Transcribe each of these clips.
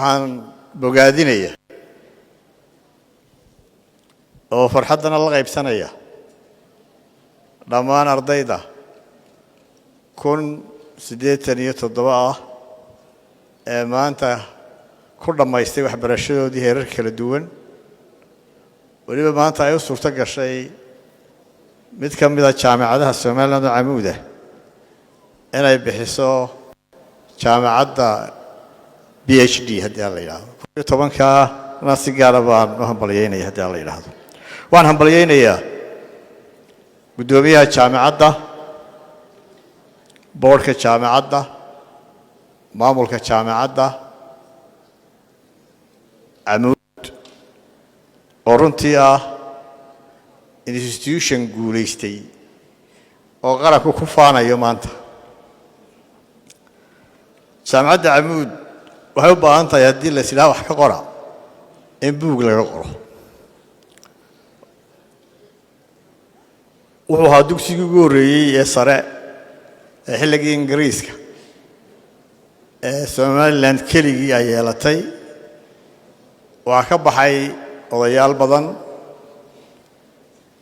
Waxaan bogaadinaya oo farxaddana la qaybsanaya dhammaan ardayda 1087 ah ee maanta ku dhammaystay waxbarashadoodii heerarka kala duwan. Weliba maanta ay u suurto gashay mid ka mida jaamacadaha Somaliland oo Camuuda inay bixiso jaamacadda PhD, haddii aan la yidhaahdo. 11-kaana si gaara baan u hambalyeynaya, haddii aan la yidhaahdo. Waan hambalyeynayaa guddoomiyaha jaamacadda, boardka jaamacadda, maamulka Jaamacadda Camuud, oo runtii ah institution guulaystay oo qaranku ku faanayo maanta. Jaamacadda Camuud waxay u baahan tahay, haddii la is idhaha wax ka qora, in buug laga qoro. Wuxuu ahaa dugsigii ugu horreeyey ee sare ee xilligii Ingiriiska ee Somaliland keligii ay yeelatay. Waxaa ka baxay odayaal badan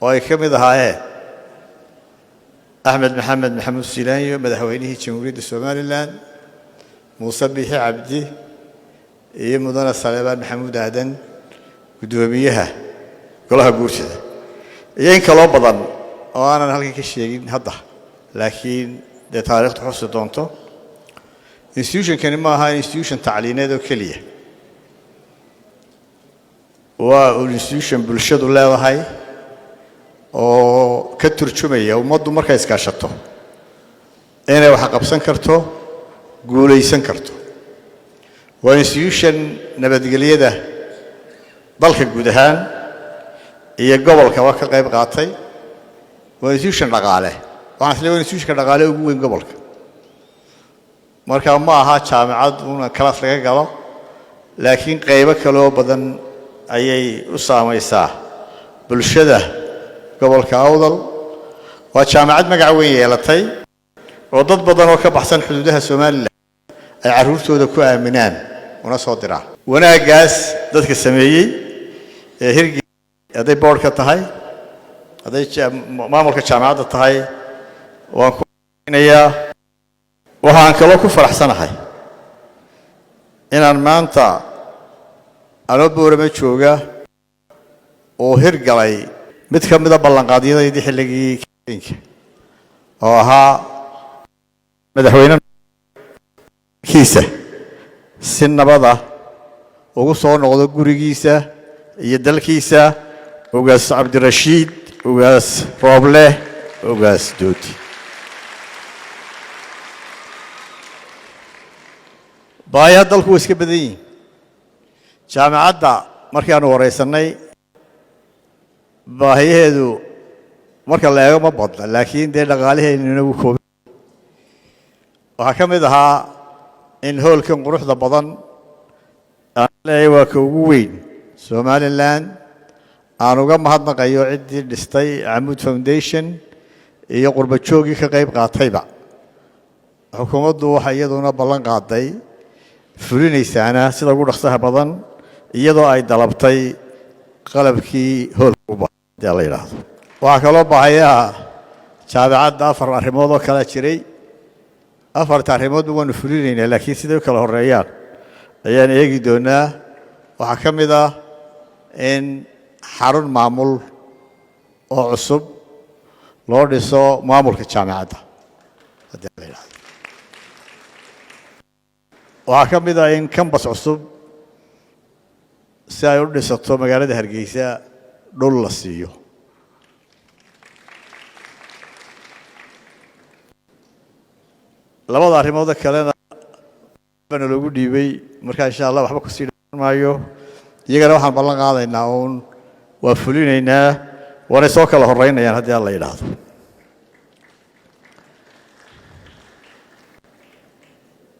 oo ay ka mid ahaayeen Axmed Maxamed Maxamuud Silaanyo, madaxweynihii Jamhuuriyadda Somaliland, Muuse Biixi Cabdi iyo Mudane Saleebaan Maxamuud Aadan, guddoomiyaha Golaha Guurtida, iyo in kaloo badan oo aanan halkan ka sheegin hadda, laakiin dee taariikhdu xusi doonto. Institutionkani ma aha institution tacliineed oo keliya, waa institution bulshadu leedahay oo ka turjumaya ummaddu markay iskaashato inay wax qabsan karto, guulaysan karto. Waa institution nabadgelyada dalka guud ahaan iyo gobolkaba ka qayb qaatay. Waa institution dhaqaale. Waxaan isleeyahay waa institutionka dhaqaale ugu weyn gobolka. Marka ma aha jaamacad una class laga galo, laakiin qaybo kaloo badan ayay u saamaysaa bulshada gobolka Awdal. Waa jaamacad magac weyn yeelatay oo dad badan oo ka baxsan xuduudaha Somaliland ay carruurtooda ku aaminaan una soo diraan. Wanaaggaas dadka sameeyey ee hirgi, hadday boardka tahay, hadday maamulka jaamacadda tahay, waan kunayaa. Waxaan kaloo ku faraxsanahay inaan maanta anoo Boorame jooga oo hirgalay mid ka mida ballanqaadyadaydii xilligii ka oo ahaa madaxweyne kiisa si nabada ugu soo noqdo gurigiisa iyo dalkiisa, Ugaas Cabdirashiid Ugaas Rooble Ugaas Doodi. Baayaha dalku way iska badan yihin. Jaamacadda markii aanu wareysannay, baahiyaheedu marka la eego ma badna, laakiin dee dhaqaalaheennuna wuu kooban. Waxaa ka mid ahaa in hoolkan quruxda badan aan leeyahay waa ka ugu weyn Somaliland, aan uga mahadnaqayo ciddii dhistay, Camuud Foundation, iyo qurba joogii ka qayb qaatayba. Xukuumaddu waxay iyaduna ballan qaaday, fulinaysaana sida ugu dhaqsaha badan, iyadoo ay dalabtay qalabkii hoolka u baahay la yidhaahdo. Waxaa kaloo baahayaha jaamacadda afar arrimood oo kala jiray. Afarta arrimoodba waanu fulinaynaa, laakiin siday u kala horeeyaan ayaan eegi doonaa. Waxaa ka mid ah in xarun maamul oo cusub loo dhiso maamulka jaamacadda, haddii la yidhahdo. Waxaa ka mid ah in campus cusub si ay u dhisato magaalada Hargeysa dhul la siiyo. Labada arrimooda kalena bana loogu dhiibay. Markaa insha Allah waxba kusii dhaan maayo. Iyagana waxaan ballan qaadaynaa uun waa fulinaynaa, waanay soo kala horeynayaan, haddii Alla yidhaahdo.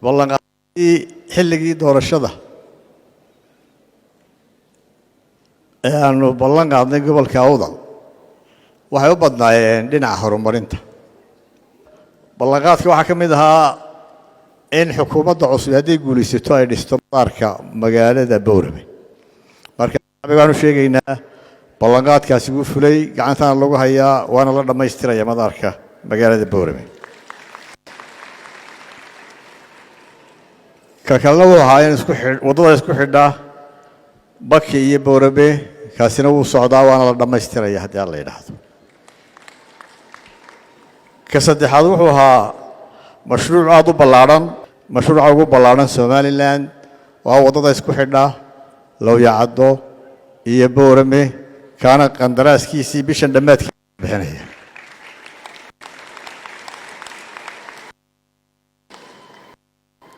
Ballanqaadii xilligii doorashada ee aanu ballan qaadnay gobolka Awdal waxay u badnaayeen dhinaca horumarinta. Ballanqaadka waxaa ka mid ahaa In xukuumadda cusub hadday guulaysato ay dhisto madaarka magaalada Boorame. Marka shacbigaanu sheegaynaa ballanqaadkaasi wuu fulay, gacantaana lagu hayaa, waana la dhammaystiraya madaarka magaalada Boorame. Ka kalena wuu ahaa in isku waddada isku xidha Baki iyo Boorame, kaasina wuu socdaa, waana la dhammaystiraya haddii Alla yidhaahdo. Ka saddexaad wuxuu ahaa mashruuc aada u ballaadhan, mashruuca ugu ballaadhan Somaliland, waa waddada isku xidha Lowyacaddo iyo Boorame, kaana qandaraaskiisii bishan dhammaadkii bixinaya.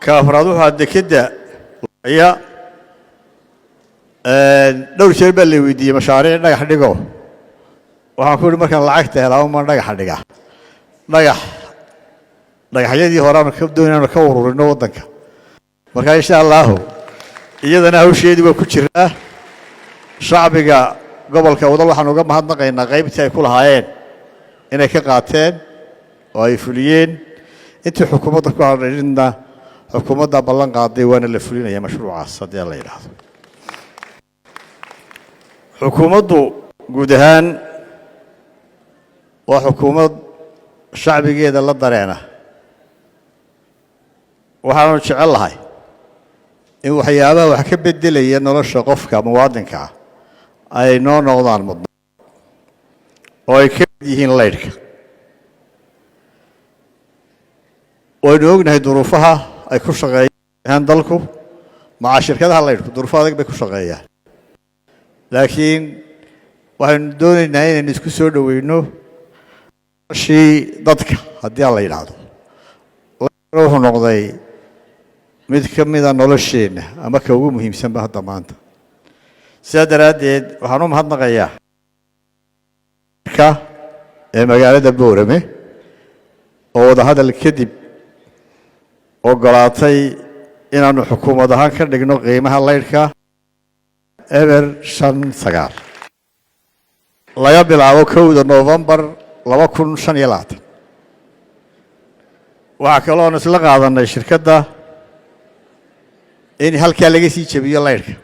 Ka afraad wuxuu ahaa dekedda ya dhowr jeer baa la weydiiyey mashaariic dhagax dhigo. Waxaan ku ihi markaan lacagta helaa uma dhagaxa dhiga, dhagax dhagaxyadii hore aanu ka doon inaanu ka ururino waddanka. Marka insha Allahu iyadana hawsheedii waa ku jiraa. Shacbiga gobolka Wadal waxaan uga mahadnaqaynaa qaybtii ay ku lahaayeen inay ka qaateen oo ay fuliyeen. Intii xukuumadda ku hadhaydna xukuumadda ballan qaaday, waana la fulinaya mashruucaas haddii Alla yidhaahdo. Xukuumaddu guud ahaan waa xukuumad shacbigeeda la dareena. Waxaanu jecel lahay in waxyaabaha wax ka beddelaya nolosha qofka muwaadinka ah ay noo noqdaan mudna oo ay ka mid yihiin laydhka. Waynu ognahay duruufaha ay ku shaqeeyaan dalku maca shirkadaha laydhku, duruufo adag bay ku shaqeeyaan, laakiin waxaynu doonaynaa inaynu isku soo dhoweyno noloshii dadka haddii Alla yidhaahdo. Wuxuu noqday mid ka mida nolosheenna ama ka ugu muhiimsanba hadda maanta. Sidaa daraaddeed waxaan u mahadnaqayaa ka ee magaalada Boorame oo wadahadal kadib ogolaatay inaanu xukuumad ahaan ka dhigno qiimaha laydhka 0.59 laga bilaabo 1da Noofembar 2025. Waxaa kaloon isla qaadanay shirkadda in halkaa laga sii jebiyo laydhka.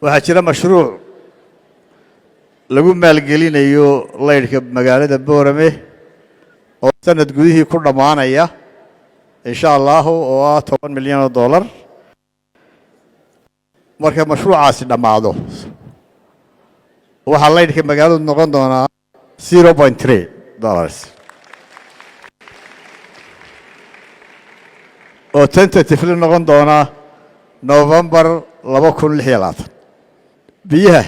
Waxaa jira mashruuc lagu maalgelinayo laydhka magaalada Boorame oo sanad gudihii ku dhammaanaya insha Allahu, oo ah 10 milyan oo dollar. Marka mashruucaasi dhammaado waxaa laydhka magaaladu noqon doonaa $0.3 oo tentatively noqon doona Novembar 2026. Biyaha,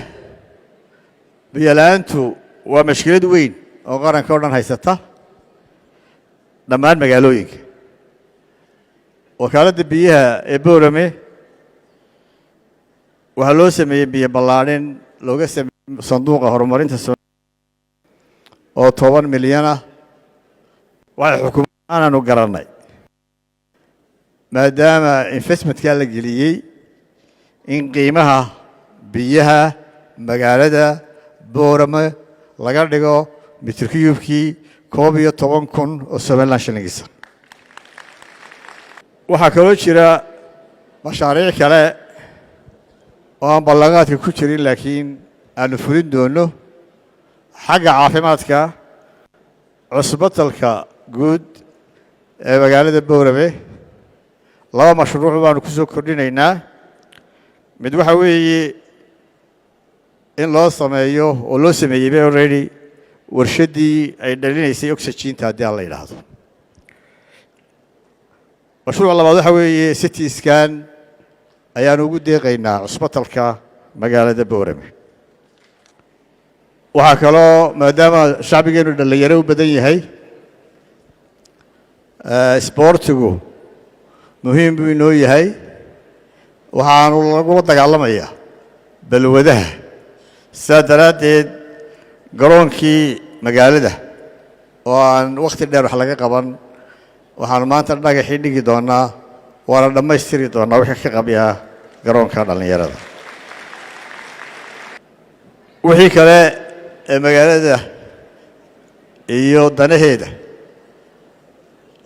biyo la-aantu waa mashkilad weyn oo qaranka o dhan haysata, dhammaan magaalooyinka. Wakaaladda biyaha ee Boorame waxaa loo sameeyey biyo ballaadhin looga sameeyey sanduuqa horumarinta oo 10 milyan ah. Waxay xukuumad aanaanu garannay maadaama investmentkaa la geliyey in qiimaha biyaha magaalada Boorame laga dhigo mitir cubekii 11,000 oo Somaliland shillingisa. Waxaa kaloo jira mashaariic kale oo aan ballanqaadka ku jirin laakiin aanu fulin doono. Xagga caafimaadka, cusbatalka guud ee magaalada Boorame laba mashruuc baanu ku soo kordhinaynaa. Mid waxa weeye in loo sameeyo oo loo sameeyeyba already warshaddii ay dhalinaysay oxygeenta haddii aan la yidhaahdo. Mashruuca labaad waxa weeye CT scan ayaanu ugu deeqaynaa cusbatalka magaalada Boorame. Waxaa kaloo, maadaama shacbigeenu dhallinyaro u badan yahay, isboortigu muhiim buu inoo yahay. Waxaanu lagula dagaalamayaa balwadaha. Sidaa daraaddeed garoonkii magaalada oo aan wakhti dheer wax laga qaban waxaanu maanta dhagaxii dhigi doonaa, waana dhammaystiri doonaa wixii ka qabyaa garoonka dhallinyarada. Wixii kale ee magaalada iyo danaheeda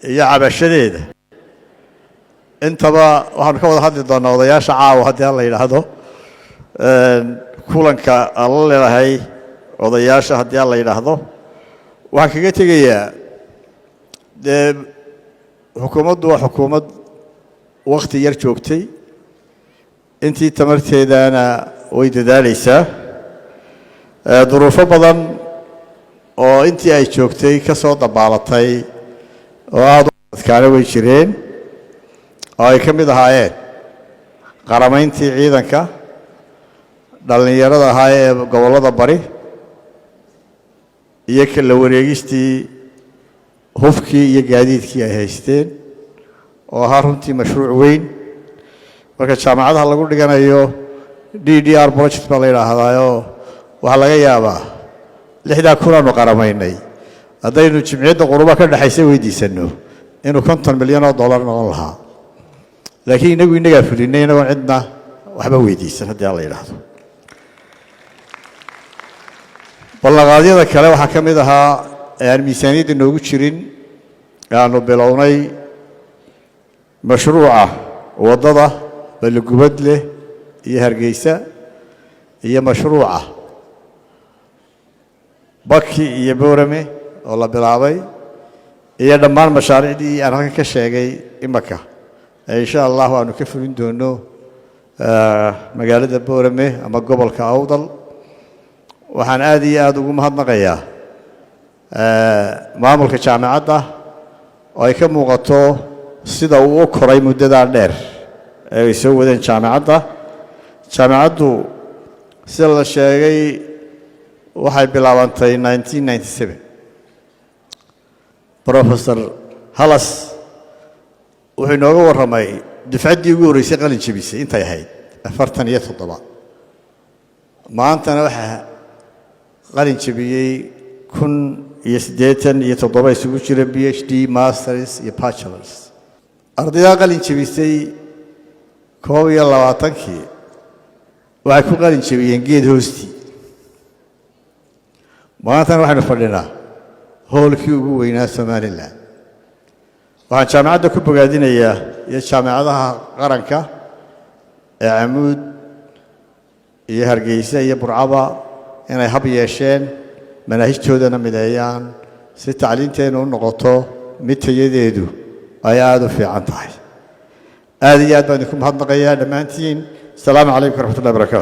iyo cabashadeeda Intaba waxaanu ka wada hadli doonaa odayaasha caawa, haddii alla yidhaahdo, kulanka aan la leedahay odayaasha, haddii alla yidhaahdo. Waxaan kaga tegayaa, dee xukuumaddu waa xukuumad wakti yar joogtay, intii tamarteedana way dadaalaysaa. Duruufo badan oo intii ay joogtay ka soo dabaalatay oo aada u adkaana way jireen, oo ay ka mid ahaayeen qaramayntii ciidanka dhallinyarada ahaa ee gobollada bari iyo kala wareegistii hubkii iyo gaadiidkii ay haysteen, oo ahaa runtii mashruuc weyn. Marka jaamacadaha lagu dhiganayo DDR project baa la yidhaahdaayoo, waxaa laga yaabaa 6000 aanu qaramaynay, haddaynu jimciyadda quruba ka dhexaysa weydiisanno, inuu $50 milyan noqon lahaa. Laakiin inagu innagaa fulinay, inagoon cidna waxba weydiisan, haddii alla yidhaahdo. Ballanqaadyada kale waxaa ka mid ahaa ee aan miisaaniyadda noogu jirin ee aanu bilownay mashruuca waddada Balligubadleh iyo Hargeysa iyo mashruuca Baki iyo Boorame oo la bilaabay, iyo dhammaan mashaariicdii aan halkan ka sheegay imaka ee insha Allahu aanu ka fulin doono magaalada Boorame ama gobolka Awdal. Waxaan aada iyo aada ugu mahadnaqayaa maamulka jaamacadda oo ay ka muuqato sida uu u koray muddadaa dheer ee ay soo wadeen jaamacadda. Jaamacaddu, sida la sheegay, waxay bilaabantay 1997. Professor Halas wuxuu inooga warramay dufcaddii ugu horreysay qalin jebisay intay ahayd 47. Maantana waxaa qalin jebiyey 1087, isugu jira PhD, masters iyo bachelors. Ardaydaa qalin jebisay 21-kii waxay ku qalin jebiyeen geed hoostii. Maantana waxaynu fadhinaa hoolkii ugu weynaa Somaliland. Waxaan jaamacadda ku bogaadinayaa iyo jaamacadaha qaranka ee Camuud iyo Hargeysa iyo Burcaba inay hab yeesheen, manaahijtoodana mideeyaan, si tacliinteennu u noqoto mid tayadeedu ay aada u fiican tahay. Aada iyo aad baan idinku mahadnaqayaa dhammaantiin. Asalaamu calaykum waraxmatullahi barakaatu.